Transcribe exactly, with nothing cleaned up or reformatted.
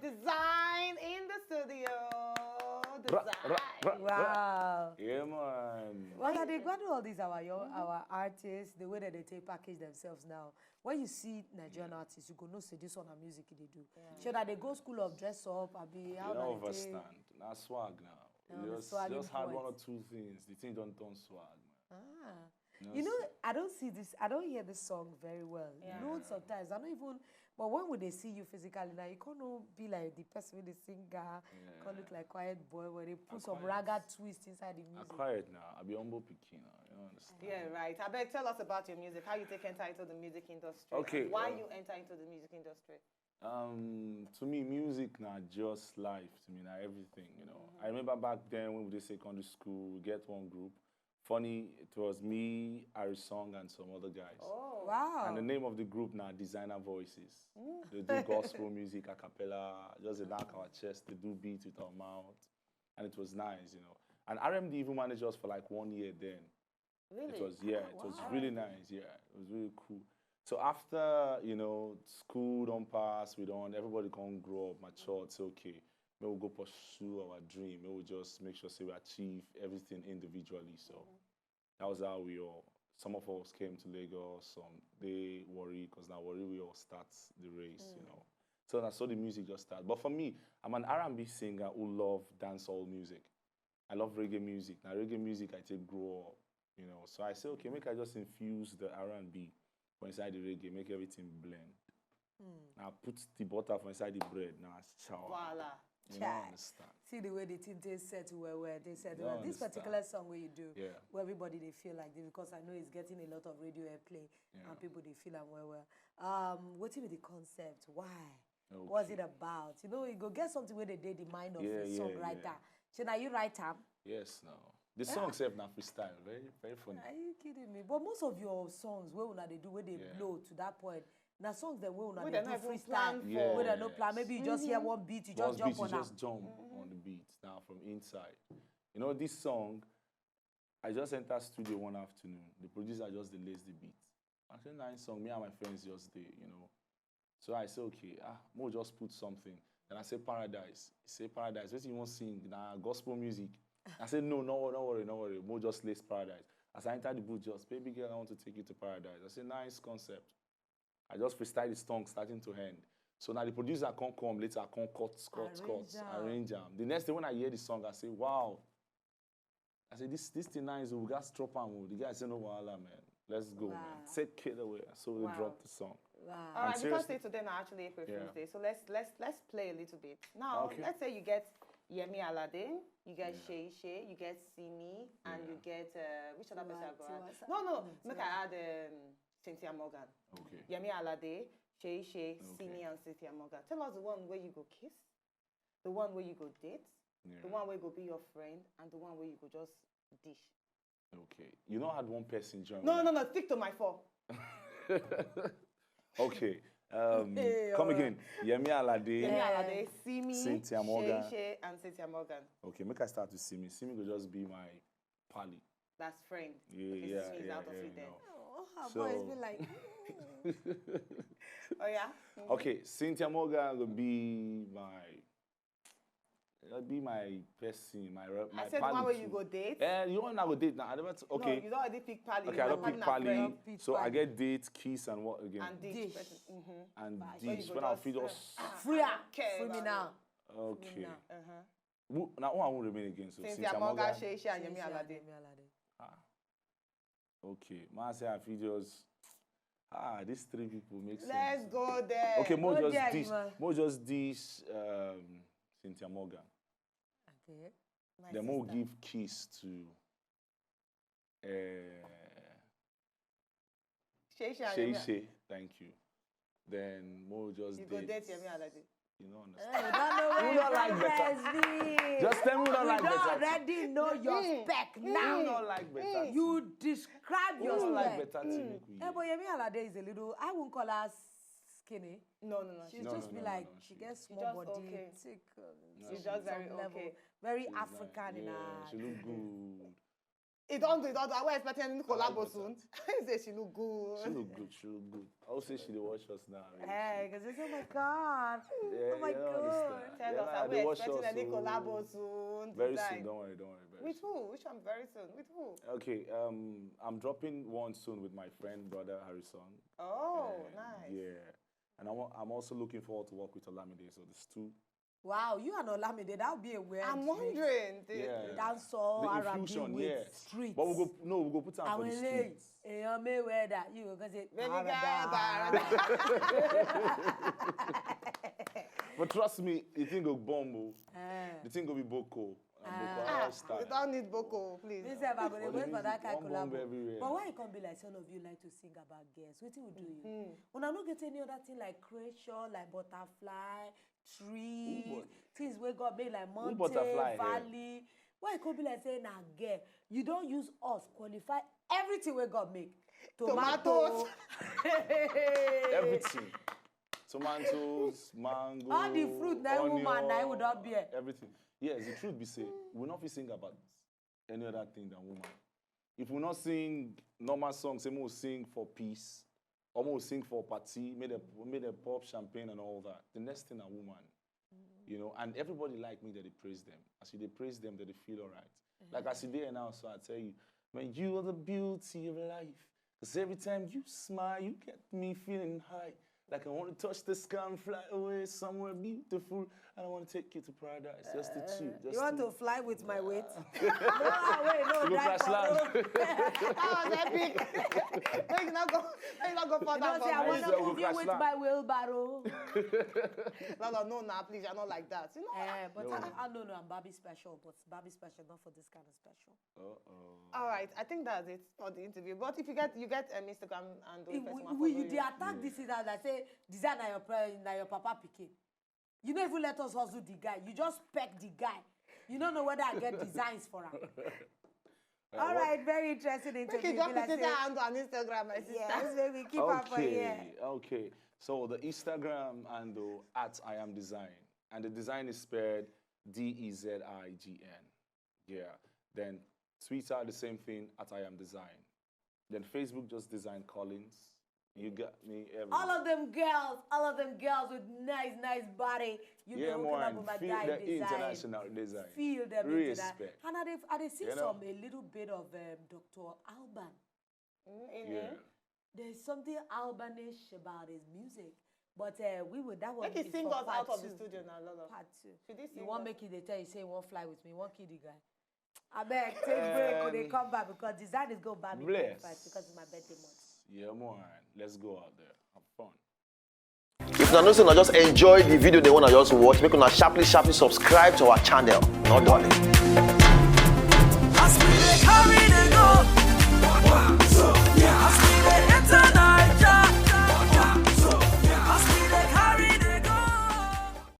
Design in the studio. Ra, ra, ra, Design. ra. Wow. Yeah, man. Well, I dey gbadu all these our young, our artists, the way that they take package themselves now. When you see Nigerian artists, you go know say this one na music they do. So that they go school of dress up, abi how You that don't they take- understand. Na swag now. No, You the just, swagging just had point. One or two things. The thing don't turn swag, man. Ah. No, You know, s- I don't see this. I don't hear this song very well. Yeah. You know, sometimes I don't even. But when would they see you physically now? You can't no be like the person with the singer. Can't look like quiet boy where they put I'm some quiet. ragga twist inside the I music. Quiet now. I be humble pikin now. You don't understand. Yeah, right. I beg, tell us about your music. How you take enter into the music industry? Okay, And why uh, you enter into the music industry? Um, to me, music na just life. To me, na everything. You know, I remember back then when we did secondary school, we get one group. Funny, it was me, Harry Song, and some other guys. Oh. Wow. And the name of the group now Designer Voices. They do gospel music, a cappella, just they knock our chest, they do beats with our mouth. And it was nice, you know. And R M D even managed us for like one year then. Really? It was, yeah, it was Wow. really nice, yeah. It was really cool. So after, you know, school don't pass, we don't, everybody can grow up, mature, it's okay. May we go pursue our dream. May we just make sure say we achieve everything individually. So that was how we all, some of us came to Lagos, some they worry because now worry we all start the race, you know. So that's how the music just started. But for me, I'm an R and B singer who love dancehall music. I love reggae music. Now reggae music I take grow up, you know. So I say, okay, make I just infuse the R and B for inside the reggae, make everything blend. Now put the butter for inside the bread. Now shower. Voila. You Chai. don't understand. See the way the thing they set well, well. They said, Don't well, this understand. particular song where you do, Yeah. where everybody they feel like this because I know it's getting a lot of radio airplay Yeah. and people they feel them well, well. Um, what is the concept? Why? What's it Okay. About? You know, you go get something where they did the mind of Yeah, the yeah, songwriter. yeah. So now you write them. Yes, now. The song self now freestyle. Very, very funny. Are you kidding me? But most of your songs, where una they do, where they Yeah. blow to that point. Now songs that where una Where they they do not even freestyle, plan Yeah, where they yeah, no plan. yes. Maybe you just hear one beat, you just Once jump beat, you on that. Just jump on the beat now from inside. You know, this song, I just entered studio one afternoon. The producer just delays the beat. I said, nice song. Me and my friends just did, you know. So I said, okay, ah, we'll just put something. Then I said, Paradise. He said, Paradise. What you want to sing? Nah, gospel music. I said, no, no, no worry, no worry. We'll just lace Paradise. As I entered the booth, just, baby girl, I want to take you to Paradise. I said, nice concept. I just freestyle the song starting to end. So now the producer can't come later, I can't cut, cut, Arrange cut, am. Arrange them. The next day when I hear the song, I say, wow. I say, this this thing nice, we got drop am. The guy said, no, wahala, man. Let's go, man. Wow. Take it away. So we Wow. Dropped the song. Wow. All right, And because seriously- say today now actually April Yeah. Fool's Day, so let's let's let's play a little bit. Now, Okay. Let's say you get Yemi Alade, you get Yeah. Shay Shay, you get Simi, and you Yeah. get uh, which other person I Tiwa- go add? Tiwa Sa- No, no, Mm, make Tiwa. I add um, Cynthia Morgan. Okay. Yemi Alade, Shay Shay, Okay. Simi, and Cynthia Morgan. Tell us the one where you go kiss, the one where you go date, Yeah. the one where you go be your friend, and the one where you go just dish. Okay. You know, I had one person join. No, me. No, no, stick to my four. Okay. Um, Hey, come uh, again. Yemi Alade, Yemi Yeah. Alade, Simi, Cynthia Morgan. Shay Shay, and Cynthia Morgan. Okay, make I start with Simi. Simi go just be my pally. That's friend. Yeah, Okay, yeah, Simi is yeah, out of yeah, it then. No. Oh, her So- boys be like, Oh yeah. Okay, Cynthia Morgan will be my, that'll be my person, my re- my I said the one pally where you too. Go date. Eh, you want to go date now? I never. T- okay. No, you don't already pick pally. Okay, I You don't like pick partner pally. friend. Pick So I pally. Get date, kiss, and what again? And dish. Dish. Person. Mm-hmm. And Where you dish. go When I just, feel uh, just ah, Free am. I don't care Free me about now. it. Okay. Uh-huh. Who, now who I won't remain again? So Cynthia Cynthia Morgan, Morgan. Shay Shay, and Yemi Shay Shay and Alade. Yemi Alade. Ah. Okay. Man, say I feel just. Ah, these three people make sense. Let's go there. Okay, more Go just there, this. man. More just this. Um, Cynthia Morgan. Okay. My Then more sister. Give kiss to. Uh, Shay Shay and Shay Yemi- Shay. Thank you. Then more just You go date. Date Yemi Alade. You know, Eh, understand. we don't know where We your don't like preference better. be. Just tell me we don't We like don't better. Already know your Mm. spec We now. don't like better. You describe We your don't like spec. better thing make we Eh, but Yemi Alade is a little, I won't call her skinny. No, no, no. She She's No, just no, be no, like, no, no, she she- gets She small just body, okay. thick. Um, No, She's she- just very some level. Okay. Very She's like, African in yeah, her. She look good. It don't do, it don't do. I was expecting any collabo better. Soon. He say she look good. She look good. She look good. I would say she dey watch us now. Really. Eh, 'cause they say, oh my God. Yeah, Oh my you don't God. Tell us, Yeah, are they we watch expecting us, any so collabo soon? Very design? soon, don't worry, don't worry. Very With soon. Who? Which one? Very soon. With who? Okay, um, I'm dropping one soon with my friend, brother Harrison. Oh, Uh, nice. Yeah. And I'm, I'm also looking forward to work with Olamide. So there's two. Wow, you and Olamide, that would be a weird. I'm mix. Wondering. The, Yeah. Dancehall, The R and B infusion, with yeah. street. But we go no, we go put am for Àwọn the eléyìí, streets. èèyàn Mayweather, you go say, Baby girl, "Parada." Parada. But trust me, the thing go bomb, oh. Eh. The thing go be boko. And Ah. boko Ah, Haram style. We don't need boko, please. Me sef, I go dey But the wait for music that kind wan bomb collabo. Everywhere. But why e come be like say all of you like to sing about girls? Wetin we do you? Mm. Una no get any other thing like creation, like butterfly, trees, Who but- things wey God make like mountain, butterfly here? Valley. Why e come be like say na girl? You don use us qualify everything wey God make. Tomatoes. Everything. Tomatoes, mango, All the fruit na onion, woman na we don bear. Everything. Yes, the truth be say, we no fit sing about any other thing than woman. If we not sing normal songs, say we sing for peace, or we sing for party, make them, make them pop champagne and all that. The next thing a woman, you know, and everybody like me that they praise them. As you they praise them, that they feel all right. Like as you there now, so I tell you, man, you are the beauty of life. Cause every time you smile, you get me feeling high. Like I want to touch the sky and fly away somewhere beautiful. And I want to take you to paradise. Just the two. Just You want two. To fly with my weight? No, ah, wait, no, You go die crash for land. road. That was epic. Make you not go. Make you not go You further know, say I from Yes, want I to will move you crash with land. My wheelbarrow. Lala, no, nah, please, you're not like that. You know. Eh, but No. I, I no, no, I'm Barbie special, but Barbie special not for this kind of special. Uh-oh. All right, I think that's it for the interview. But if you get you get um, Instagram and the If person we, wan we follow you you. dey attack this thing that I say design na your parent, na your papa pikin. You no even let us hustle the guy. You just peck the guy. You don't know whether I get designs for him. All right, very interesting interview. Make you Be drop like the say, Twitter handle and Instagram, my sister. Yes, baby, keep up for Okay, here. okay. So the Instagram handle at I am design, and the design is spelled D E Z I G N. Yeah. Then Twitter the same thing at I am design. Then Facebook just Design Collins. You got me everywhere. All of them girls, all of them girls with nice, nice body. You Yeah, know, more hooking up and with my feel guy the design. International Design. Feel them into that. Respect. And I, dey- I dey see You know? Some a little bit of um, Doctor Alban. Mm, in Yeah. there. There's something Albanish about his music. But uh, we would that one Make he is sing for us part out of two. The studio now, Lolo. Part two. Should this You sing want us? Make it they tell you say you won't fly with me, you won't kill the guy. I beg, take break when they Um, come back because design is go buy me Bless. Fight because it's my birthday month. Yeah, more. Let's go out there. Have fun. If una know say una just enjoy the video they wanna just watch, make una sharply sharply subscribe to our channel. Not done.